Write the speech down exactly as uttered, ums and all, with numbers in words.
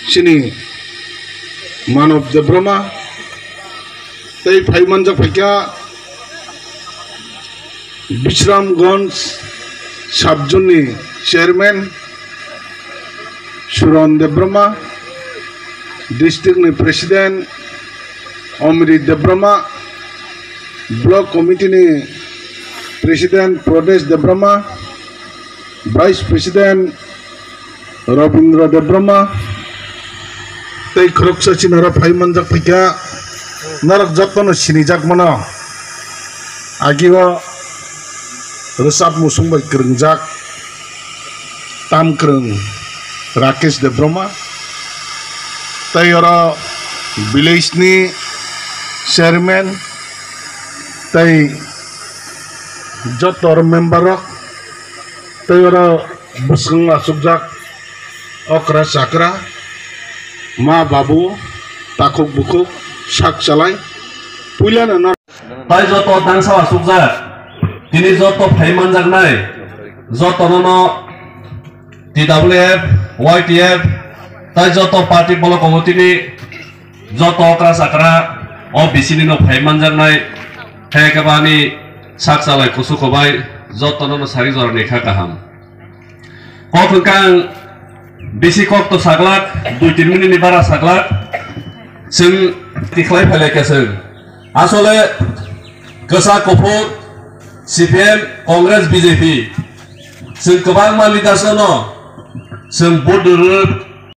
Chini Manob Debbarma, tei phai manjak phaikha Bishramganj Sub-Zone ni Chairman Suron Debbarma, District ni President Omrit Debbarma, Block Committee ni President Pradesh Debbarma, Vice President Rabindra Debbarma, tei khoroksa chini oro phai manjak phaikha, norok jotono sinijak mano. Agio rwchap musung bai kwrwngjak tam kwrwng Rakesh Debbarma, tei oro village ni chairman tei joto oro member rok, tei oro bwswng achukjak okra chakra, ma babu, takhuk bukhuk, sak chalai, puilano no. Tai joto dangsa achukjak, tini joto phai manjaknai, jotono no T W F, Y T F, tai joto party block committee ni joto okra chakra o bisini no phai manjaknai, hai khe bani sak chalai kusu kobai jotono no sari jorani kha kaham. Kok hwnkha ang bisi kok to saglak, dui tin minute ni bara saglak, chwng tikhlai phailai kha chwng. Asole kwsa kuphur C P M, Congress, B J P, chwng kwbangma leaders no chwng vote rwrwk,